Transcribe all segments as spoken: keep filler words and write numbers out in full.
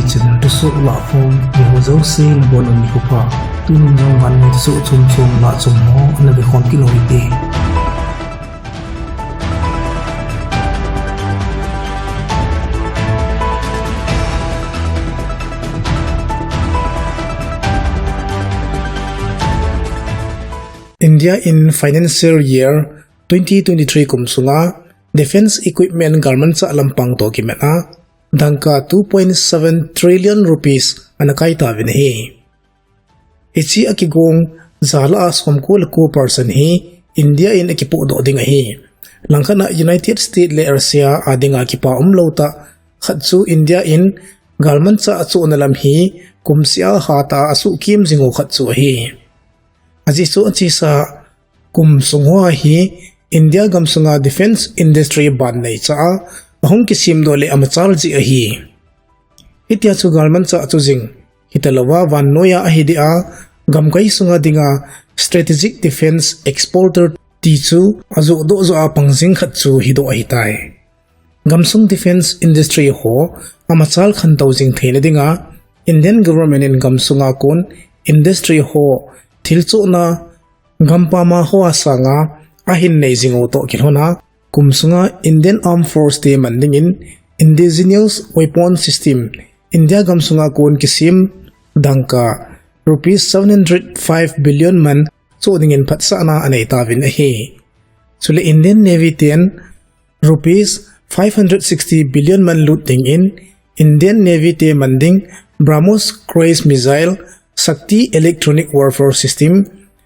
Channel thusoh lahkhom, eiho jouse nabonun nikho pha. Tuni jong vannoi thusoh chomchom lahchom ho ana vekhom kit u hite. India in financial year twenty twenty-three kum sunga defence equipment galmanchah lampang toh kimat a dangka two point seven trillion rupees ana kai tauvin ahi. Hiche a kigong ja lah a somko le ko percent hi India in akipohdoh ding ahi. Langkhat a United States le Russia a dinga kipa umlou tah khat chu India in galmanchah achohna lam hi kumseh a hatah a asuhkem jing u khat chu ahi. Ajeh chu achesa kum sung hoa hi India gamsunga defence industry ban neicha a ahung kisemdoh le amachal jeh ahi. Hitia chu galmanchah chu jing hitalouva vannoiya ahi deh a, gamkai sunga dinga strategic defence exporter ti chu ajohdoh joh a pang jing khat chu hidoh ahitai. Gamsung defence industry ho amachal khantou jing theina dinga Indian government in gamsunga kon industry ho thilchohna gampama hoa sanga ahin nei jing u toh kilhona, kum sunga Indian Armed Force te man dingin indigenous weapon system India gamsunga kon kisem dangka rupees seven hundred five billion man choh dingin phatsahna anei tauvin ahi. Chule Indian Navy ten rupees five hundred sixty billion man lut dingin Indian Navy te man ding BrahMos cruise missile, Shakti electronic warfare system,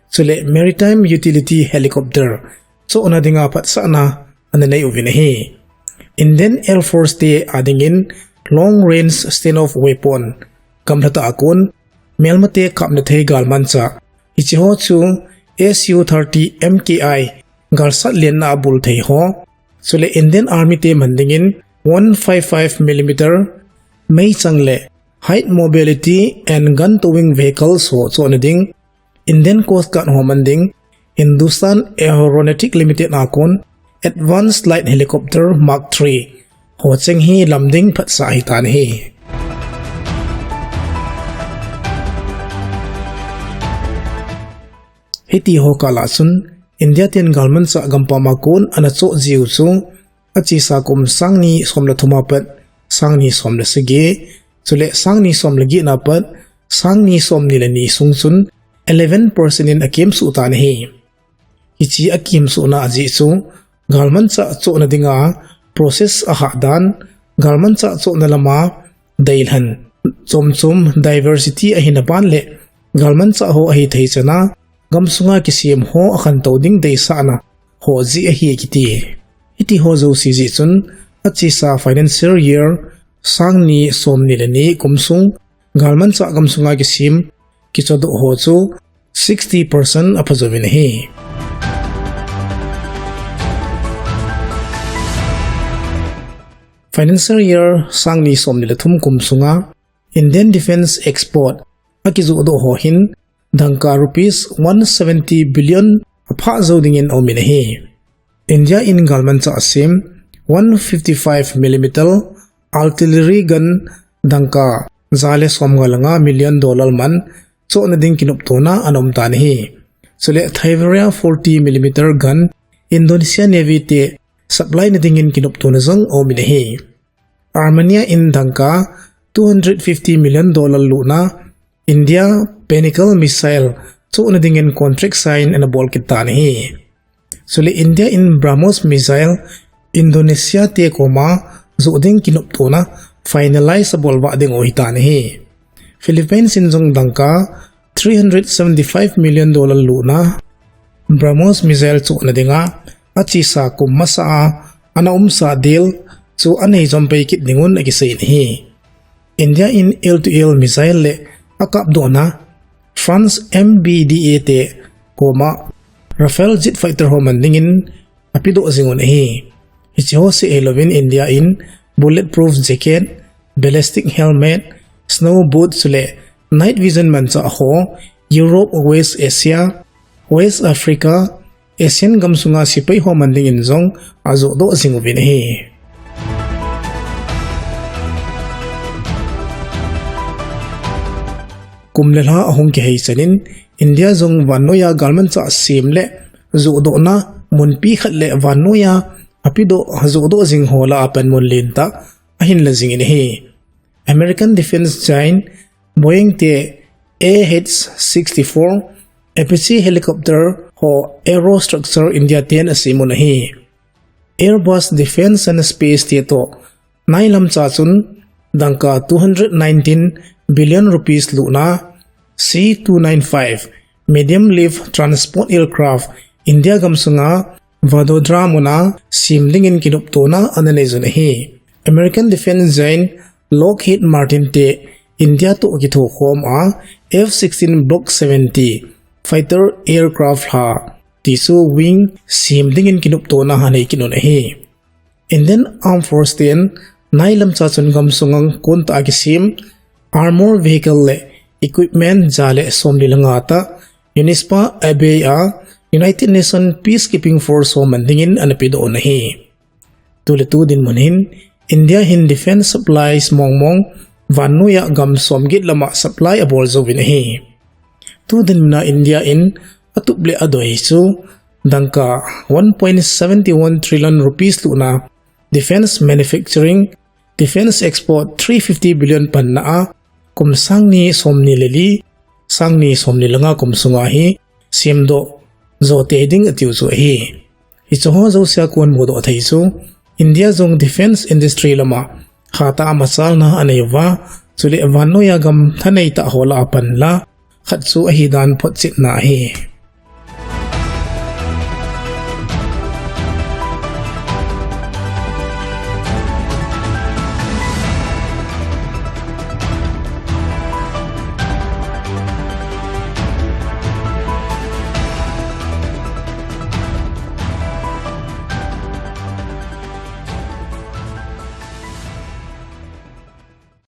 chule maritime utility helicopter chohna dinga phatsahna ana nei uvin ahi. Indian Air Force te adingin long range standoff weapon, gamlatah a kon melmate kapna thei galmanchah, hiche ho chu S U thirty M K I galsat lenna a bul thei ho, chule Indian Army te man dingin one five five millimeter meichang le high mobility and gun towing vehicles ho chohna ding Indian Coast Guard ho man ding Hindustan Aeronautic Limited a kon Advanced Light Helicopter Mark three ho cheng hi lam ding phatsah ahitan ahi. Hiti ho kah lah chun India ten galmanchah gampama kon ana choh jiu chu achesa kum sangni som le thum a pat sangni som le sagi, chule sangni som le get na pat sangni somni le ni sung chun eleven percent in akemsuh tan ahi. Hiche akemsuhna ajeh chu galmanchah chohna dinga process ahah dan, galmanchah chohna lama deilhen chomchom diversity ahina ban le galmanchah ho ahithei chana gamsunga kisem ho akhantou ding deisahna ho jeh ahi kiti. Hiti ho jouse jeh chun achesa financial year sangni somni le ni kum sung galmanchah gamsunga kisem kichohdoh ho chu sixty percent aphajouvin ahi. Financial year sangni somni le thum kum sunga Indian Defence Export akijohdoh ho hin dangka rupees one seventy billion aphah jou dingin aumin ahi. India in galmanchah asem one fifty-five millimeter artillery gun dangka ja le somnga le nga million dollar man chohna ding kinoptona ana um tan ahi. Chule Thyvera forty millimeter gun Indonesia Navy te supply na dingin kinoptona jong aumin ahi. Armenia in dangka two hundred fifty million dollar lutna India Pinnacle missile chohna dingin contract sign ana bol kit tan ahi. Chule India in BrahMos missile Indonesia te koma joh ding kinoptona finalize abol vah diu ahitan ahi. Philippines in jong dangka three hundred seventy-five million dollar lutna BrahMos missile chohna dinga achesa kum masa a ana umsah deal chu anei jom pai kit dingun akiseiyin ahi. India in air to air missile le akapdohna France M B D A te koma Rafale jet fighter ho man dingin apedoh jingun ahi. Hiche ho seh hilouvin India in bulletproof jacket, ballistic helmet, snow boots le night vision manchah ho Europe, West Asia, West Africa, Asian gamsunga sepai ho man dingin jong ajohdoh jing uvin ahi. kum le lha ahung kihei chanin, India jong vannoiya galmanchah sem le johdohna munpi khat le vannoiya apedoh johdoh jing ho lah a panmun lentah ahin la jingin ahi. American defense giant Boeing te A H sixty-four, Apache helicopter ho aerostructure India ten asemun ahi. Airbus Defence and Space te toh nailamcha chun dangka two hundred nineteen billion rupees luhna C two nine five medium lift transport aircraft India gamsunga Vadodara muna sem dingin kinoptona ana neiyun ahi. American defense giant Lockheed Martin te India toh kithokhom a F sixteen Block seventy fighter aircraft lha tichu wing sem dingin kinoptona anei kit un ahi. Indian Armed Force ten nailamcha chun gamsunga kontah a kisem armor vehicle le equipment ja le somni le nga tah UNISPA abei a United Nations Peacekeeping Force ho man dingin ana pedoh un ahi. Tule tu dinmun hin India hin defense supplies mongmong vannoiya gam somget lama supply abol jouvin ahi. Tu dinmuna India in atup le adoi chu dangka one point seven one trillion rupees luhna defense manufacturing, defense export three fifty billion panna a kum sangni somni le li, sangni somni le nga kum sunga hi semdoh jo tei ding atiu chu ahi. Hicheho jousea kon mudoh thei chu India jong defense industry lama hatah a machalna anei uva, chule vannoiya gam thaneitah ho lah a panla khat chu ahidan photchetna ahi.